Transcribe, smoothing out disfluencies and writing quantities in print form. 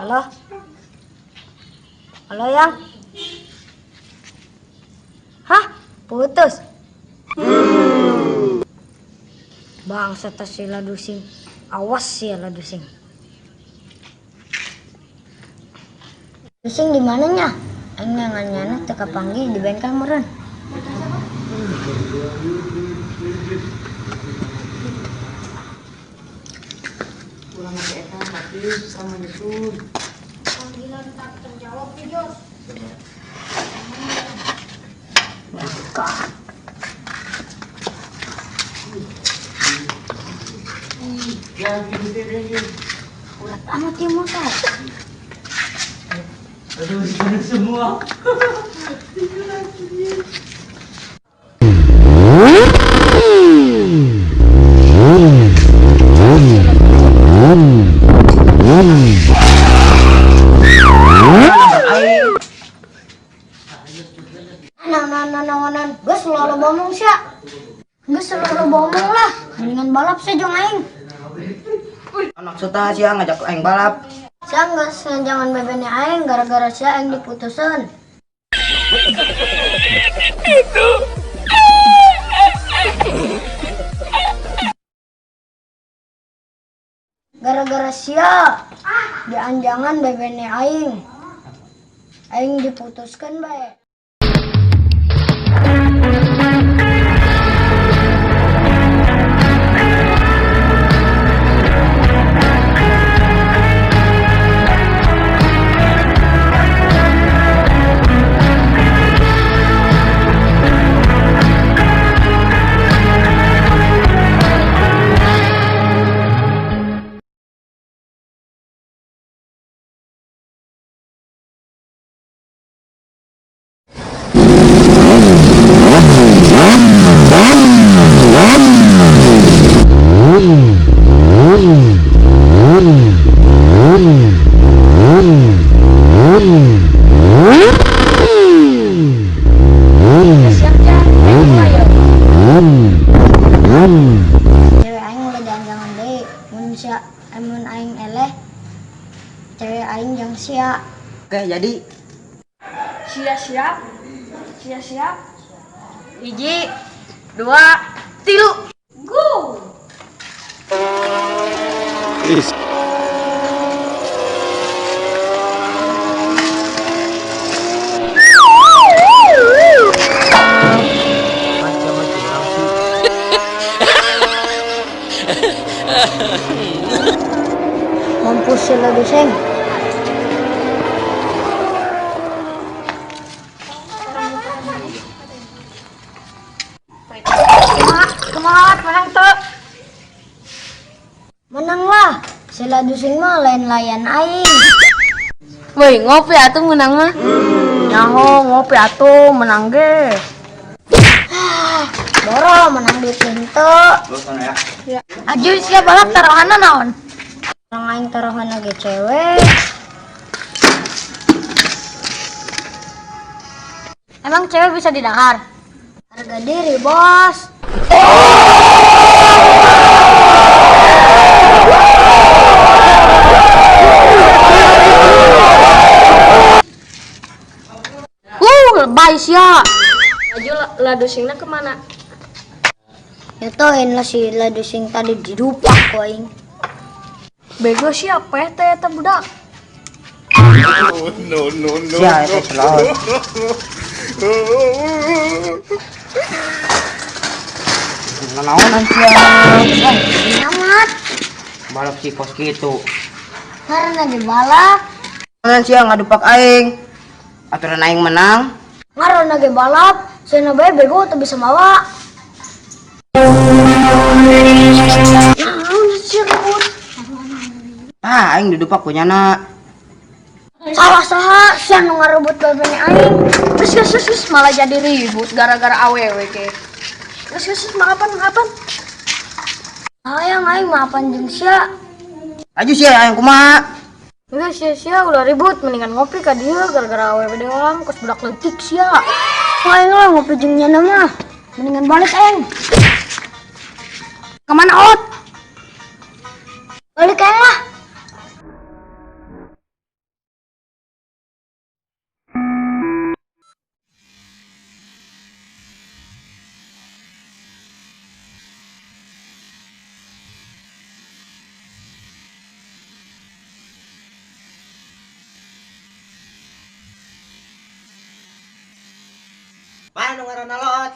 Halo? Halo, Yang? Hah? Putus? Bangsat si Ladusing. Awas sih Ladusing. Ladusing di mananya? Aing neangan nyana teu kapanggih di bengkel meureun. Ulah make eta mati sama nyetun. Panggilan tak terjawab nih, Jos. Ya gitu deh gitu. Ulat amat ya motor. Aduh, sekarang semua. Nah, nah, nah, nah, nah, geus selalu ngomong sia. Geus selalu ngomong lah. Mendingan balap sih jeung aing. Maksudnya sia ngajak aing balap. Sia geus jangan bebene aing gara-gara sia aing diputusan. Gara-gara sia dianjangan bebene aing. Aing diputuskan bae. Siap ya. Ayo. Cewek aing ulah jangan-jangan deui mun sia mun aing eleh cewek aing jeung sia. Oke, jadi Sia siap. Sia siap. 1, 2, 3. Go. Mampus si Laduseng. Kumaha menang tuh. Menang lah. Si Laduseng mah lain layan aing. Woi, ngopi atuh menang mah. Nyaho ngopi atuh menang ge. Boro menang duit henteu. Ya. Aju sia balap taruhanna naon? Orang aing taruhanna ge cewek. Emang cewek bisa didahar? Harga diri, Bos. Lebay sia. Aju Ladusingna kemana? Nyatoin lah si Ladusing tadi didupak ku aing. Bego siapa ya teh eta budak? No, no, no. Sia eta celot. Nanaonan sia. Amat. Balap si kos kitu. Karena dibalap. Naonan sia ngadupak aing. Aturan aing menang. Ngaranna ge balap, sia bae bego teu bisa mawa. Naon sia ribut? Ah, aing didupak ku nyana. Salah saha sia nu ngarebut bebene aing. Terus terus terus malah jadi ribut gara-gara awewe ke. Terus terus maafan maafan. Hayang aing maafan jeung sia. Aju sia aing kumaha? Udah sia sia udah ribut mendingan ngopi ka dieu gara-gara awewe doang kos budak leutik sia. Aing lah ngopi jeung nyana mah. Mendingan balik aing. Kemana ot? Balik aing lah. Mana nu ngaranna Loot?